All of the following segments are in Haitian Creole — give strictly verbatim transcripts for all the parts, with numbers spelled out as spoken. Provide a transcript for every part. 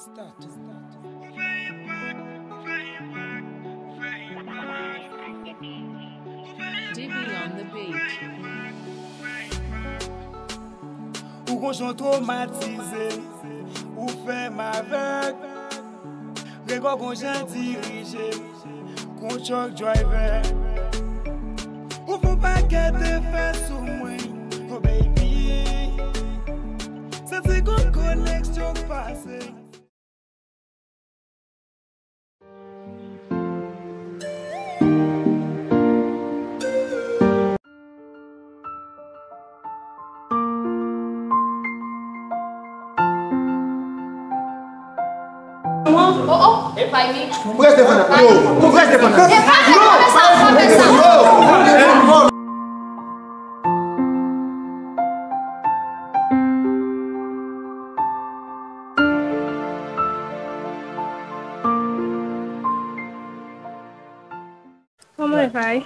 D B on the beat. Ou gon jan w twomatize, ou fè m avèg. Gregò gon jan dirije m kon truck driver. Ou fè yon pakèt efè sou mwen, oh baby. Santi gon koneksyon k pase. Preste pandan. Yo, preste pandan. Kòman w ye, Fay?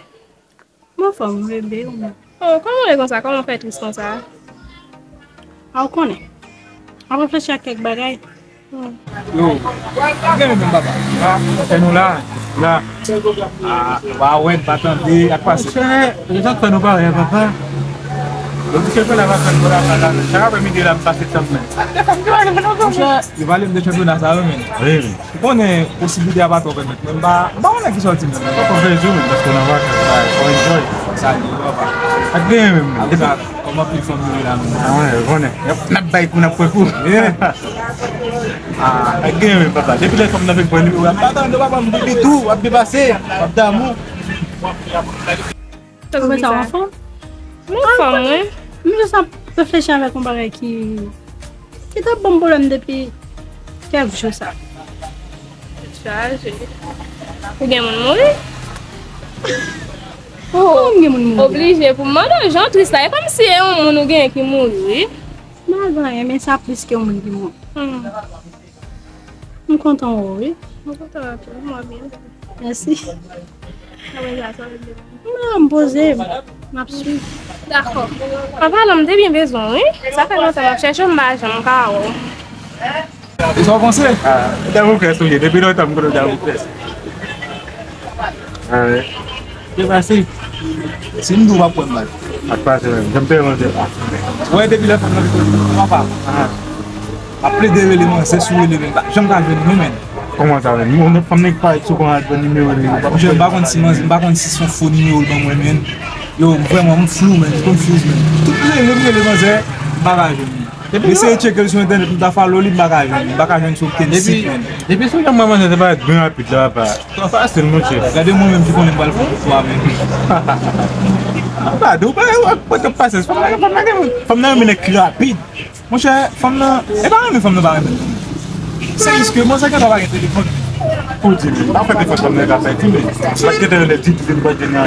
Mwen anfòm, bebe, ou menm? Oh, kòman w ye konsa? Kòman w fè tris konsa? A, ou konnen. M ap reflechi ak kèk bagay. Hmm. Yo, gen menm papa. Ah, se nou la. La. Ah, pa wè, pa tande, ak pase. Monchè, e sa k fè nou parèy, papa. Yo di ke fè la va fè l la, la, la. Chak aprè midi la, m pase tann men. Monchè, yo pale m de chanpyona sa yo, men. Wi, wi. Ou konnen posiblite a pa twò pèmèt, men m pa, m pa konnen ki sòti menm. Fò fè jou, men, paske nan vakans, fò enjoy. Sa li, papa. Ak genyen menm. Apre sa, kòman pil fanm yo ye la menm? Ah, wi, ou konnen. N ap bay kou, n ap pran kou. Yeah. Ah, ak genyen menm, papa. Depi lè fanm nan vin pran nimewo a, m pa tande, papa, m bebe tou, w ap depase, w ap damou. Kòman sa, w anfòm? M anfòm, wi. M jis ap reflechi avèk yon bagay ki, ki t ap ban m pwoblèm depi kèk jou sa. Chaje. Ou gen moun mouri? Oh, m gen moun mouri. Oblije pou m mande w jan w tris la. E kòmsi e yon moun ou genyen ki mouri, wi. M pa gen anyen, men sa plis ke yon moun ki mouri. Hmm. M kontan wè w, wi. M kontan wè w tou. Mwen byen. Mèsi. Apre sa, sa vle di. Non, m poze m. M ap swiv. Dakò. An palan, m te byen bezwen w, wi. Sa fè lontan m ap chèche w, m pa janm ka wè w. E sa w panse? Ah, Damoklès ou ye. Depi lontan m konnen Damoklès. Ah, wi. Te pase. Si m di w pa pran mal. Ak pase menm. Jan m te ranse. Wè, depi lè fanm nan vin kote m, papa. Ah. Ap plede rele manzè, si w rele menm, pa janm ka jwenn li, men. Kòman sa, men? Yon fanm nèg pa sou kòman al jwenn nimewo li. Monchè, m pa konn si manzè, m pa konn si se yon fo nimewo l ban mwen, men. Yo, m vrèman, m flou, men, m konfuz, men. Tout rele m rele manzè, m pa ka jwenn li. M eseye tcheke l sou entènèt, m ta follow li, m pa ka jwenn li. M pa ka jwenn sou okenn sit, men. Depi sou yon manzè, se pa byen rapid la, papa. Twò fasil, monchè. Gade mwen menm ki konnen m pral fè yon fwa, men. Papa, ou pa, ou pa gen pasyans. Fanm nan, fanm nan, fanm nan renmen nèg ki rapid. Monchè, fanm nan, e pa renmen fanm nan pa renmen. Se jis ke manzè gentan pa gen telefòn. Pou di, men, pa fè defans fanm nan ka fè di, men. Paske gentan yon lè di, di, di, pa di nan.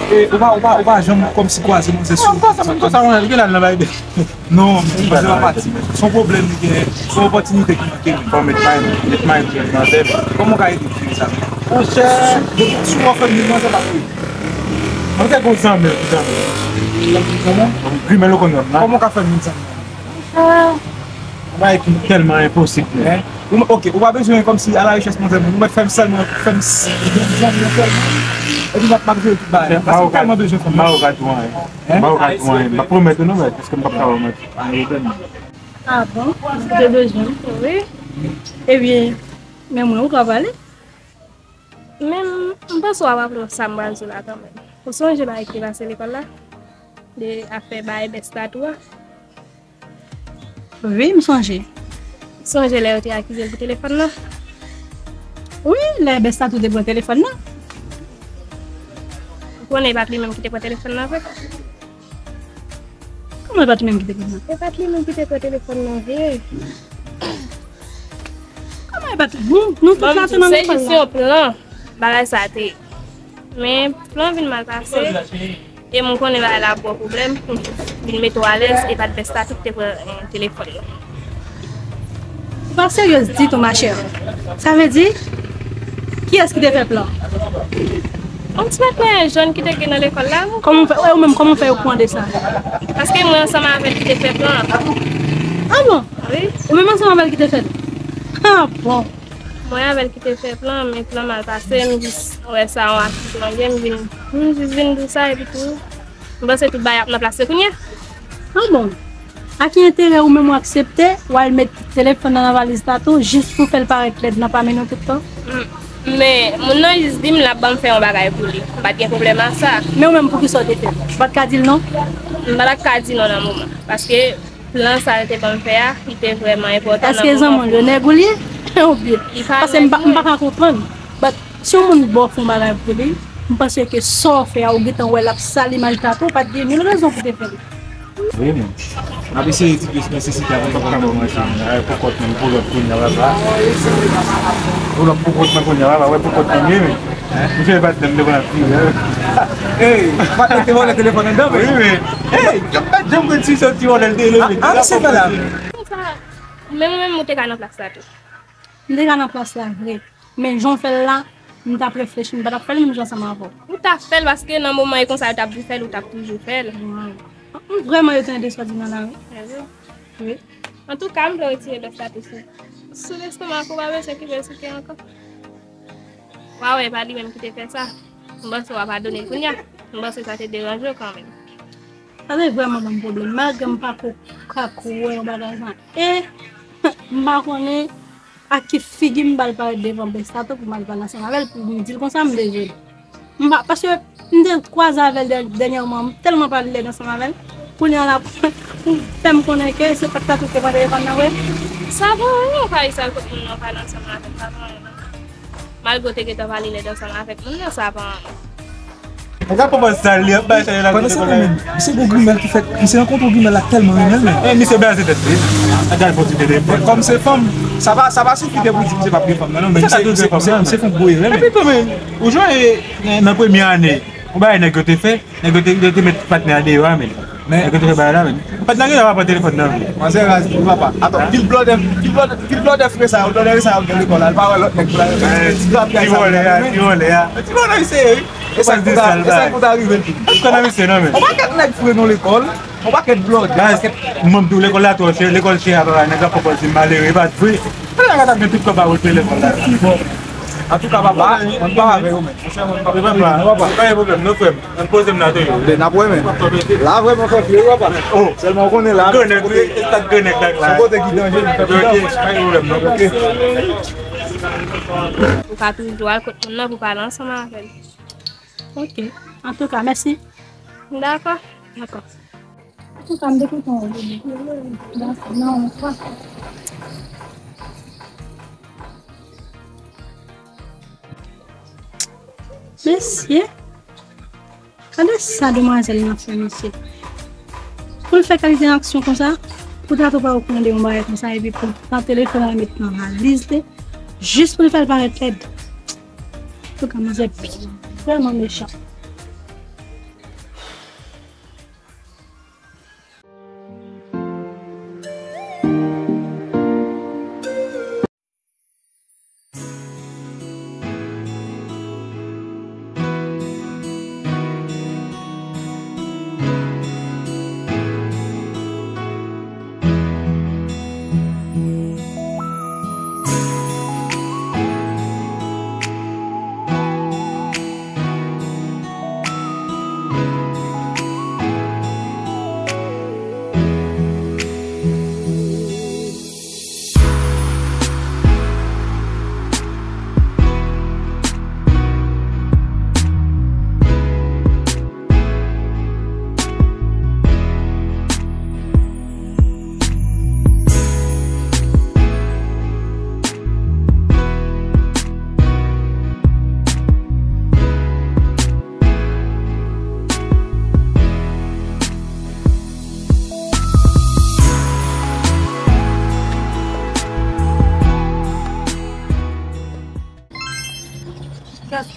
E, ou pa, ou pa, ou pa janm kòmsi kwaze manzè sou. Non, konsa, konsa, mwen, gen la nan bay. Non, manzè pa pati. Se yon pwoblèm li gen, se yon opòtinite ki manke li. Fò met may, met may pou manzè. Kòman w ka ede m jere sa? Monchè, depi sou w fè m vin manzè pa pou. Manzè gon zanmi, gon zanmi. Kòman? Grimèl ou konn wè m la. Kòman w ka fè m vin zanmi? Ah. Bagay ki tèlman enposib, men. Ou, ok, ou pa bezwen kòmsi a la richès manzè, ou mèt fè m sèlman, fè m s-, zanmi an sèlman. Epi m ap, m ap jere tout bagay. Paske m tèlman bezwen fanm nan. M pa ou ka di w anyen. Hein? M pa ou ka di w anyen. M pa pwomèt ou non, men, paske m p ap ka pwomèt. Ah bon? Ou te bezwen m? Wi. Ebyen, men mwen, ou ka pale? Men m, m panse w ap raple w sa m pral di w la kanmenm. Ou sonje bagay ki te pase lekòl la? De afè bay bèsta tou a? Wi, m sonje. Ou sonje lè yo te akize l pou telefòn nan? Wi, lè bèsta tou te pran telefòn nan. Ou konnen e pa t li menm ki te pran telefòn nan vre? Kòman e pa t li menm ki te pran nan? E pa t li menm ki te pran telefòn nan vre. Kòman e pa t, nou, nou tout la te nan lekòl la. Se jis yon plan bagay sa te ye. Men plan vin mal pase. E m konnen bagay la ap ba w pwoblèm. Vin mete w alèz e pa t bèsta tou ki te pran, eh, telefòn nan. Ou pa seryez ditou, machè. Sa vle di, kiyès ki te fè plan? Yon ti patnè jòn ki te gen nan lekòl la. Kòman w fè, ou menm, kòman w fè okouran de sa? Paske mwen ansanm avè l ki te fè plan an. Ah bon? Wi. Ou menm ansanm avè l ki te fè l? Ah bon? Mwen avè l ki te fè plan, men plan mal pase, m jis wè sa yon atis mwen gen, m vin, m jis vin di w sa, epi tou, m panse tout bagay ap nan plas yo kounye a. Ah bon? A ki enterè ou menm ou aksepte, w al met telefòn nan nan valiz Tatou, jis pou fè l parèt lèd nan pami nou tout tan? Mm. Men, moun nan jis di m l ap ban m fè yon bagay pou li. M pa t gen pwoblèm ak sa. Men ou menm, poukisa w te fè l? Ou pa t ka di l non? M pa t ap ka di non nan moman. Paske plan sa l te ban m fè a, li te vrèman enpòtan nan moman pou mwen. Èske zanmi w yo nèg ou li ye? Oubyen? Li pa nèg mwen. Paske m pa, m pa ka konprann. But, si yon moun ba w fè yon bagay pou li, m panse ke sa w fè a, ou gentan wè l ap sal imaj Tatou, ou pa t gen mil rezon pou w te fè l. Wi, men. M ap eseye di plis nesesite a pou m pa ka manje. Ay, pou kòt mwen, pou lòt kounye a, papa. Pou lòt, pou kòt mwen kounye a, papa. Wè, pou kòt mwen, wi, men. M fè patnè m devan l ap vire. Ey, patnè te vòlè telefòn anndan, men. Wi, men. Ey, yo pa t janm konn si se yon ti vòlè l te ye, men. Ah, ah, misye fè la. Konsa, men mwen menm, mwen te ka nan plas la tou. M te ka nan plas la vre. Men jan w fè l la, m t ap reflechi, m pa t ap fè l menm jan ansanm avè w. Ou t ap fè l paske nan moman e konsa yo t ap di fè l, ou t ap toujou fè l. Waw. M vrèman rete nan de sa w di m nan la, wi. Wi. Antouka, m vle retire blòf la tou sou, sou lestomak ou, pa bezwen ki bèl sou kè ankò. W a wè, e pa li menm ki te fè sa. M panse w a padone l kounye a. M panse sa te deranje w kanmenm. Sa te vrèman ban m pwoblèm. Malgre m pa ko ka kwè yon bagay sa. E m pa konnen ak ki figi m ba l parèt devan bèsta tou pou m al pale ansanm avè l, pou m di l konsa m bezwen l. M pa, paske m te kwaze avè l dè-, dènyèman, m tèlman pale lèd ansanm avè l. Kounye a la, pou fè m konnen ke se pa t Tatou ki te pran telefòn nan vre. Sa pa anyen, ou ka eseye al kot moun nan, ou pale ansanm avè l, sa pa anyen non. Malgre w te gentan pale lèd ansanm avèk moun nan, sa pa anyen. Nèg la pran pòz sal li, ap bay chalè l ap vide kòlè. Pandan se tan menm, misye gon grimèl ki fèt, misye rankontre yon grimèl la tèlman renmen l menm. Eh, misye blaze tèt li. Gade fò ti tete. Kòm se fanm, sa pa, sa pa sifi de pou di misye p ap gen fanm nan, non, men misye, misye, misye fè yon gwo erè, men. Epi tou, men, ou jwenn, eh, nan premye ane, yon bagay nèg yo te fè, nèg yo te, yo te met patnè a deyò a, men. Men nèg yo te fè bagay la, men. Patnè a genlè pa pran telefòn nan, men. Manzè raz tou, papa. Atann, pil blòdè, pil blòdè, pil blòdè fre sa yo, blòdè fre sa yo gen lekòl la, li pa wè lòt nèg pou l al fè ti grapyay sa yo, men. Ti vòlè a, ti vòlè a. Ti vòlè misye ye, wi. E sa k konn ta, e sa k konn ta rive l tou. Ou konn nan misye non, men. Yon pakèt nèg fre nan lekòl, yon pakèt blòdè, yon pakèt. Baz, mwen m di w lekòl la twò chè, lekòl chè a, papa, nèg la poko di m malere, e pa vre. Nèg la t ap gen tout kòb a wote lekòl la. Antouka, papa, mwen pa avè yo, men. Monchè, mwen pa avè yo, papa. Pa gen pwoblèm non, frè m. Ann poze m la tou yo. Ben, n ap wè, men. La vrèman fè fri, wi, papa. Oh. Sèlman ou konnen la. Grenèg, wi, e sa grenèg la, la. Se kote ki danje, men fè pridans. Ok, pa gen pwoblèm non. Ok. Ou ka toujou al kot moun nan pou pale ansanm avè l. Ok. Antouka, mèsi. Dakò. Dakò. Antouka, m te kontan wè w. Dakò, nan yon fwa. Mesye, gade sa demwazèl nan fè, mesye. Pou l fè kalite aksyon konsa, pou Tatou pa okonde yon bagay konsa, epi pou l pran telefòn nan met nan valiz li, jis pou l fè l parèt lèd. Antouka, manzè vrèman mechan.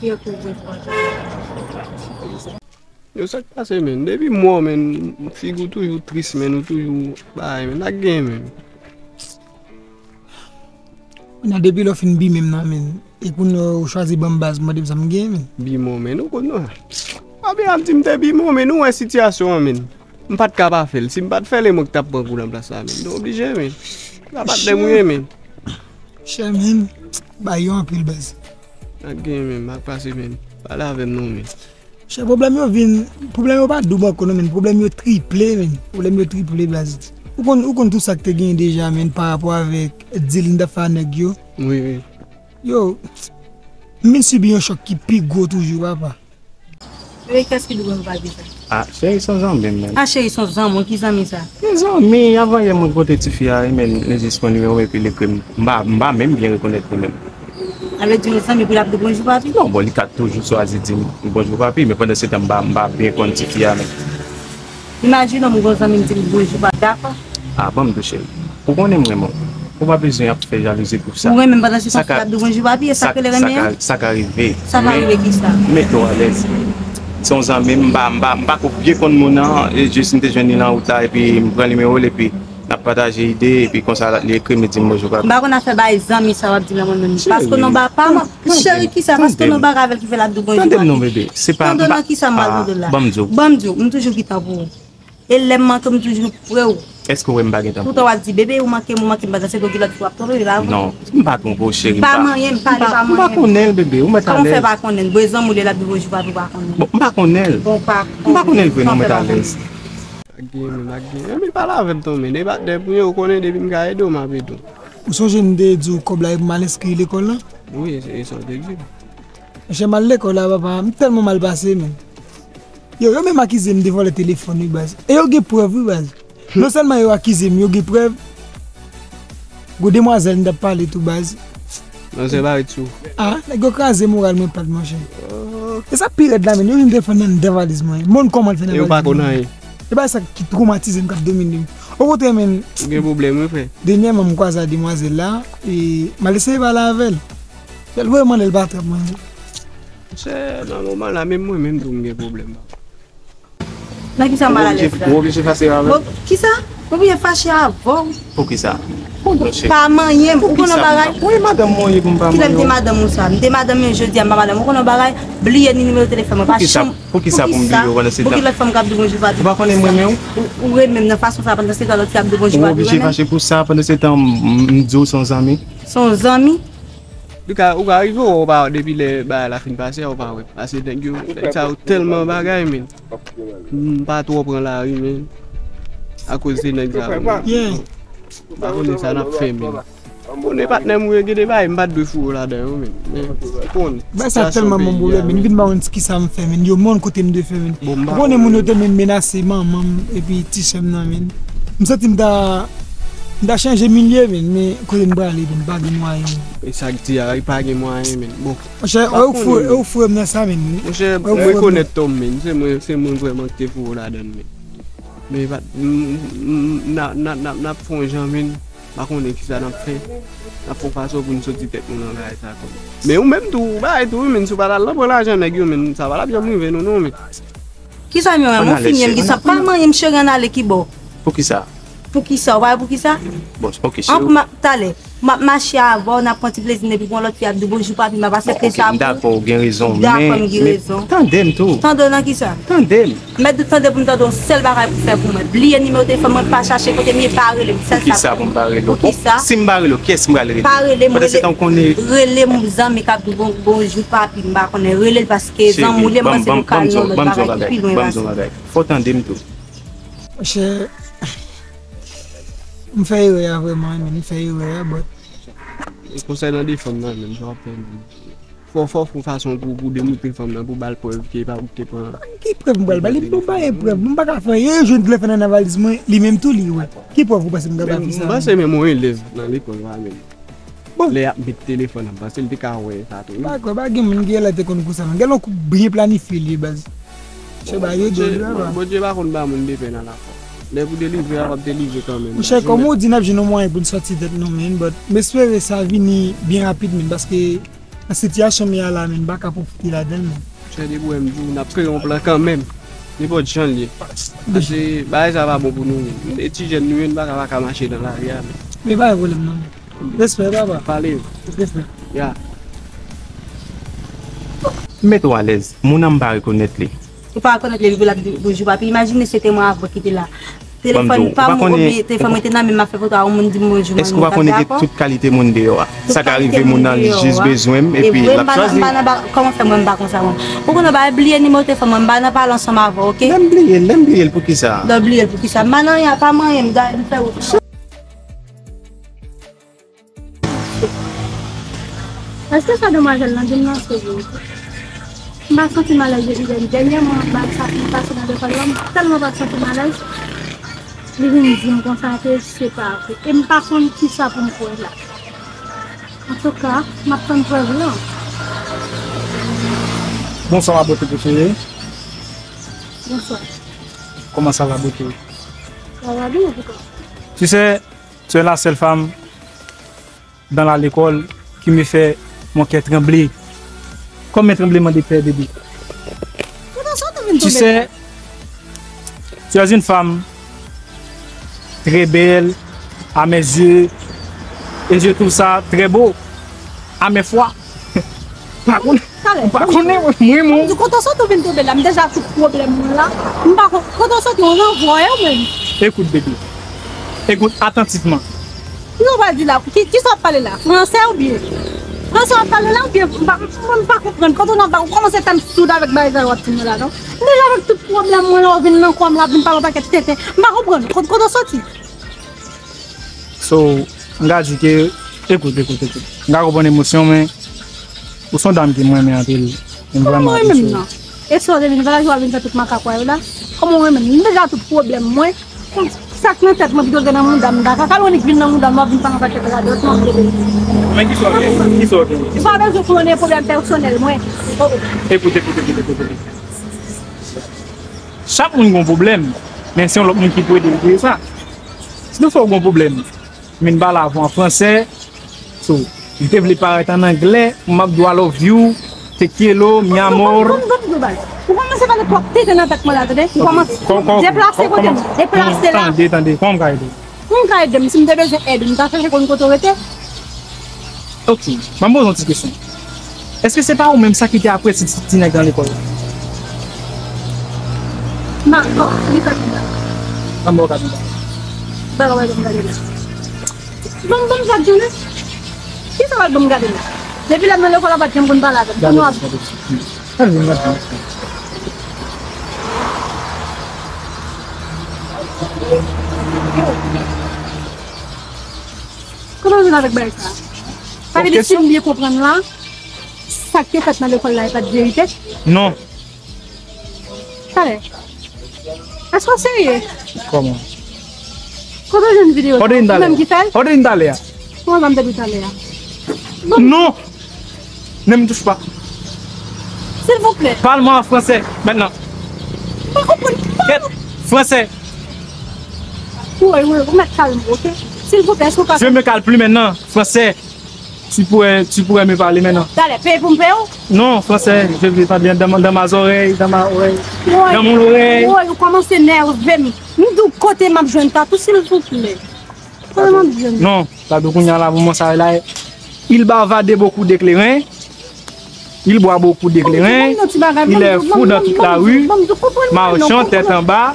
Yo, sa k pase, menn? Depi m wè w, menn, figi w toujou tris, menn, ou toujou bagay, menn. Sa k gen, menn? Kounye a, depi lè w fin bime m nan, menn, e kounye a ou chwazi ban m baz, mande m sa m gen, menn. Bime w, menn, ou konn non. Papi ap di m te bime w, menn, ou wè sitiyasyon an, menn. M pa t ka pa fè l. Si m pa t fè l, e mwen ki t ap pran kou nan plas la, men. Nou oblije, men. Sa pa t dèm wi, men. Chè, men. Bay yo anpil baz. Ak gen, men. Ak pase, men. Pale avè m non, men. Chè, pwoblèm yo vin, pwoblèm yo pa doub ankò non, men pwoblèm yo triple, men. Pwoblèm yo triple, baz. Ou konn, ou konn tout sa k te genyen deja, men, pa rapò avèk deal m t ap fè a nèg yo. Wi, wi. Yo, m vin sibi yon chòk ki pi gwo toujou, papa. Bebe, kiyès ki di w pa di sa? Ah, cheri, se yon zanmi m, men. Ah, cheri, se yon zanmi w, ki zanmi sa? Yon zanmi, avan yè mwen kote tifi a, men, li jis pran nimewo m epi li ekri m. M pa, m pa menm byen rekonèt li menm. Sa vle di yon zanmi pou l ap di bonjou papi? Non, bon, li ka toujou chwazi di m bonjou papi, men pandan se tan m pa, m pa byen konn tifi a menm. Imajine w, m gon zanmi m di m bonjou papi, dakò? Ah, ban m tou cheri. Ou konnen m renmen w. Ou pa bezwen ap fè jalouzi pou sa. Ou renmen m pandan se tan fi ap di w bonjou papi, e sa k rele renmen an? Sa ka rive. Sa ka rive kisa? Mete w alèz. Se yon zanmi m, m pa, m pa, m pa ko byen konn moun nan, e jis m te jwenn li nan wout la, epi m pran nimewo l, epi n ap pataje ide, epi konsa li ekri m, li di m bonjou papi. M pa konn afè bay zanmi sa w ap di m nan moun menm. Paske non ba pa m, cheri kisa, paske non bagay avè l ki fè l ap di w bonjou papi. Tande m non bebe, se pa. Tande nan kisa m pral tande w la? Ban m di w. Ban m di w, m toujou gentan pou ou. E lè m manke w, m toujou pre w. Èske w wè m pa gentan pou ou? Poutan w ap di, bebe, ou manke m, ou manke m, pandan se tan w gen lòt fi w ap twonpe, e pa vre? Non, m pa twonpe w, cheri, m pa. Pa manyen m, pale pa manyen m. M pa konnen l, bebe, ou mèt alèz. Kòman w fè pa konnen l? Bon, e zanmi w li, l ap di bonjou papi, ou pa konnen l. Bon, m pa konnen l. Bon, pa konnen. M pa konnen l vre, non, mèt alèz. Ak gen, men, ak gen. Ebyen, pale avè m tou, men. E pa dèyè pou yo konnen depi m ka ede w, m ap ede w. Ou sonje m te di w kòb la e pou m al enskri lekòl lan? Wi, e, e sa w te di. Monchè, m al lekòl la, papa, m tèlman mal pase, men. Yo, yo menm akize m de vòlè telefòn, wi, baz. E yo gen prèv, wi, baz. Non sèlman yo akize m, yo gen prèv. Gwo demwazèl m t ap pale tou, baz. Manzè ba ret sou. Ah, nèg yo kraze moral mwen plat, monchè. E sa pi rèd la, men, yo jwenn telefòn nan anndan valiz mwen. Moun kòman l fè nan valiz mwen? E yo pa konn anyen. E bagay sa ki twomatize m, k ap domine m. Okontrè, men. Ou gen pwoblèm, wi, frè. Dènyèman, m kwaze ak demwazèl la, e m al eseye pale avè l. L vrèman lè l pa trap mwen. Monchè, nan moman la, menm mwen menm tou m gen pwoblèm. Nan kisa m malalèz la? Ou oblije fache avè l? Bon, kisa? Mwen oblije fache avè w? Poukisa? Pa manyen m, ou konn yon bagay? Wi, madanm mwen ye pou m pa manyen w. Kilè m te madanm ou sa? M te madanm mwen jodi a, m pa madanm ou. Ou konn yon bagay? Bliye nimewo telefòn mwen, pa chanm. Poukisa pou m bliye w pandan se tan? Pou ki lòt fanm k ap di bonjou pa di. Ou pa konnen m renmen w? Ou, ou renmen m nan fason sa, pandan se tan lòt fi ap di bonjou pa di renmen m? Ou oblije fache pou sa, pandan se tan m, m, m di w se yon zanmi. Se yon zanmi? Ou ka, ou ka rive, ou pa, depi lè bagay la fin pase a, ou pa wè. Pase nèg yo, nèg sa yo tèlman bagay, men. M pa twò pran lari, men. Akoz de nèg sa yo, men. M pa konnen sa n ap fè, men. Konnen patnè m, ou gen de bagay, m pa t dwe foure w ladan yo, men. Men, ou konnen. Bagay sa tèlman ban m pwoblèm, men. M vin pa konn kisa m fè, men. Yo, m pa konn kote m dwe fè, men. Ou konnen moun yo te menm menase manman m, epi ti sè m nan, men. M santi m ta, m ta chanje milye, men. Men, kote m prale, men, m pa gen mwayen. E sa k di a, li pa gen mwayen, men. Bon. Monchè, e ou k foure, e ou k foure m nan sa, men. Monchè, m rekonèt tò m, men. Se mwen, se mwen vrèman ki te foure w ladan l, men. Men, pa, m, m, m, n a, n a, n a, n ap fè yon jan, men. M pa konnen kisa n ap fè. N ap fè yon fason pou n soti tèt nou nan bagay sa, kòm. Men ou menm tou, ou bagay tou, wi, men si w pa t al nan pran lajan nèg yo, men sa pa t ap janm rive nou, non, men. Kisa m yo, men, ou fini, m di sa, pa manyen m, cheri, ann ale, ki bò? Poukisa? Poukisa? Ou pa wè poukisa? Bon, ok, cheri. An pou m ap, talè, m ap mache avè w, n ap pran ti plezi n, epi pou yon lòt fi ap di w bonjou, papi, m ap aksepte sa pou ou? Ok, m dakò, ou gen rezon, men, men tande m tou. Tande w nan kisa? Tande m. Mèt di w tande pou m tande yon sèl bagay pou w fè pou mwen. Bliye nimewo telefòn mwen, pa chache kote m ye, pa rele m. Sèl sa. Poukisa pou m pa rele w? Poukisa? Si m pa rele w, kiyès m pral rele? Pa rele m, rele, rele m zanmi k ap di w bon, bonjou, papi, m pa konnen. Rele l paske zanmi w li ye, m panse nou ka nan yon lòt bagay ki pi lwen pase. Cheri, ban m, ban m di w yon bagay. Ban m di w yon bagay. Fò w tande m tou. Monchè, m fè erè a vrèman, men m fè erè a, but. E konsènan de fanm nan, menm, sa w ap fè, menm. Fò, fò, fò fason pou, pou demontre fanm nan, pou ba l prèv ke pa ou ki te pran. Ki prèv m pral ba li? M pa gen prèv. M pa ka fè anyen. Yo jwenn telefòn nan nan valiz mwen, li menm tou li wè. Ki prèv ou panse m ka ba fi sa? M panse menm yon elèv nan lekòl la menm. Bon. Lè y ap met telefòn nan, m panse l te ka wè sa tou, wi. M pa kwè, pa gen moun ki genlè te konn konsa, non. Gen yon koup byen planifye li ye, baz. Se ba yo dwe, wi, papa. Bondye pa konn ba moun de pèn alafwa. Lè pou delivre a, w ap delivre kanmenm. Monchè, kòm ou di, n ap jwenn yon mwayen pou n sòti tèt nou, men, but m espere sa vini byen rapid, men, paske nan sitiyasyon m ye a la, men, m pa ka pwofite ladan l, men. Monchè, depi w wè m di w, n ap kreye yon plan kanmenm. Nenpòt jan l ye. Paske bagay sa pa bon pou nou, men. Nou se ti jèn nou ye, nou pa ka, pa ka mache nan lari a, men. Men pa gen pwoblèm, non, men. Respè, papa. Pale. Respè. Ya. M mete w alèz. Moun nan m pa rekonèt li. Ou pa rekonèt li epi l ap di bonjou, papi. Imajine se te mwen avè w ki te la. Telefòn pa mwen, oubyen telefòn mwen te nan men m, m ap fè foto a yon moun di m bonjou, manmi, w t ap dakò? Tout kalite moun deyò a. Sa ka rive moun nan, li jis bezwen m, epi l ap chwazi. Kòman fè mwen m pa konsa, mwen? Ou konnen, w pa bliye nimewo telefòn mwen, m pa nan pale ansanm avè w, oke? Lè m bliye l, lè m bliye l, poukisa? Lè w bliye l, poukisa? M pa nan anyen, pa m anyen, m da- m fè wout. Èske sa demwazèl lan di m nan se vre? M pa santi m alèz epi dèn-, dènyèman, bagay sa fin pase nan lekòl lan, m tèlman pa t santi m alèz, li vin di m konsa ke se pa vre. E m pa konn kisa pou m kwè la. Antouka, m ap tann prèv lan. Bonsoir, ma beauté préférée. Bonsoir. Comment ça va, beauté? Ça va bien, en tout cas. Tu sais, tu es la seule femme dans la l'école qui me fait mon cœur trembler. Comme un tremblement de terre, bébé. Tu sais, tu es une femme très belle à mes yeux et je trouve ça très beau à mes fois. Pa konnen, pa konnen, mwen, mwen. Di kote w soti w vin tonbe la, m deja tout pwoblèm mwen la. M pa kon-, kote w soti, w ranvwaye w menm. Écoute, bébé. Écoute attentivement. Kisa w pral di la? Ki, kisa w ap pale la? Fransè oubyen? Fransè w ap pale la oubyen? M pa, m pa konprann. Kote w nan ba, ou kòmanse fè m soud avèk bagay sa yo w ap di mwen la, non? M deja avèk tout pwoblèm mwen la, w vin nan kò m la, vin pale yon pakèt tenten. M pa konprann. Kote, kote w soti? So, m ka di ke, écoute, écoute, écoute. M ka konprann emosyon, men ou se yon dam ke m renmen anpil. E m vrèman apresye w. Kòman w renmen m nan? E sa w te vin fè la, w vin fè tout makak w yo la? Kòman w renmen m? M deja tout pwoblèm mwen. Sa k nan tèt mwen pito gen nan mouda m, m ta ka kalonik vin nan mouda m, w ap vin pale yon pakèt radòt, non, bebe. Men kisa w gen? Kisa w gen? Ou pa bezwen konnen pwoblèm pèsonèl mwen. Oh, oh. Écoute, écoute, écoute, écoute, écoute. Chak moun gen yon pwoblèm, men se yon lòt moun ki pou ede l regle sa. Si nou fè w gen yon pwoblèm, men n pale avè w an fransè, so, li te vle parèt an anglè, m ap di w I love you, te quiero, mi amor. Ou kòmanse pale twòp tenten nan tèt mwen la, tande? Ou kòmanse deplase kote m, deplase la. Tande, tande, kòman m ka ede w? Ou ka ede m, si m te bezwen èd, m ta chèche konn kote w rete. Ok, ban m poze yon ti kesyon. Èske se pa ou menm sa ki te apresye ti, ti nèg nan lekòl la? Ma, bon, li fè konsa. Ban m ba w gade la. Ban m, ban m gade la. Ban m, ban m gade la. Kisa w ap ban m gade la? Depi lè m nan lekòl la, w pa t janm konn pale avè m. Kounye a w ap Al vin gade. Kòman w vin avèk bagay sa a? Sa vle di, si m byen konprann la, sa k te fèt nan lekòl la, e pa t verite? Non. Talè. Èske w serye? Kòman? Kote w jwenn videyo sa? Ou menm ki fè l? Kote w jwenn talè a? Kòman sa m te di talè a? Non! Ne me touche pas. Silvouplè. Parle-moi en français maintenant. M pa konprann. Kèt, français. Wi, wi, ou mèt kalme w, oke? Silvouplè, èske w ka... Je me calme plus maintenant, français. Tu pourrais, tu pourrais me parler maintenant. Talè, peye pou m peye w? Non, français, je veux parler dans, dans ma oreille, dans ma oreille, dans mon oreille. Woy, ou kòmanse nève m. M di w kote m ap jwenn tatou, silvouplè. Kote m ap jwenn? Non, tatou kounye a la, moman sa la, il bavarde beaucoup d'éclairons, il boit beaucoup d'éclairons, il est fou dans toute la rue, marchand tête en bas.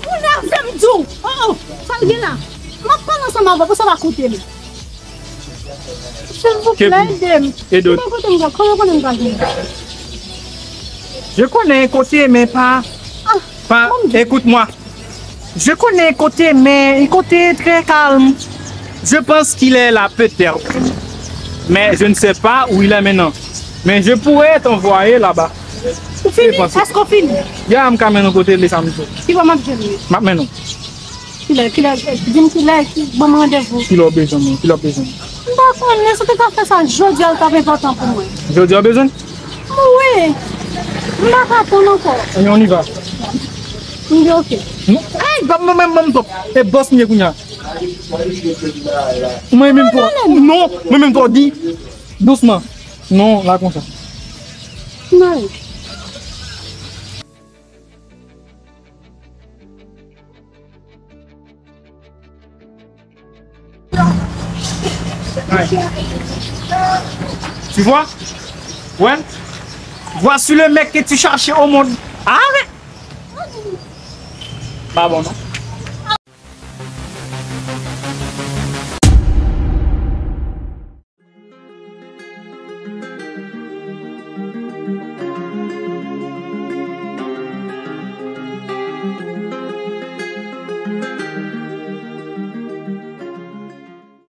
Ou nève m tou. Oh, sa l gen la? M ap pale ansanm avè w, pou sa pa koute m. Silvouplè, ede m. Ede w. Mwen kote m pral, kote w konnen m pral jwenn? Je connais un côté, mais pas, pas, écoute-moi. Je connais un côté, mais un côté très calme. Je pense qu'il est là, peut-être. Mais je ne sais pas où il est maintenant. Mais je pourrais t'envoyer là-bas. Ou fini? Èske w fini? Ya, m ka mennen w kote l, sa m di w. Ki bò m ap jwenn li? M ap mennen w. Kilè, kilè, di m kilè, ki, ban m randevou. Kilè w bezwen mwen? Kilè w bezwen mwen? M pa konnen, si w te ka fè sa jodi a, l t ap enpòtan pou mwen. Jodi a w bezwen? Wi. M pa ka tann ankò. Ebyen, on y va. M di oke. Ay, ban m, ban m, ban m twòp. E bòs m ye kounye a. Mwen menm twò. Non, mwen menm twò di. Dousman. Non, la konsa. M ale. Tu vois? Ouais. Voici le mec que tu cherchais au monde. Ah! Pa bon, non?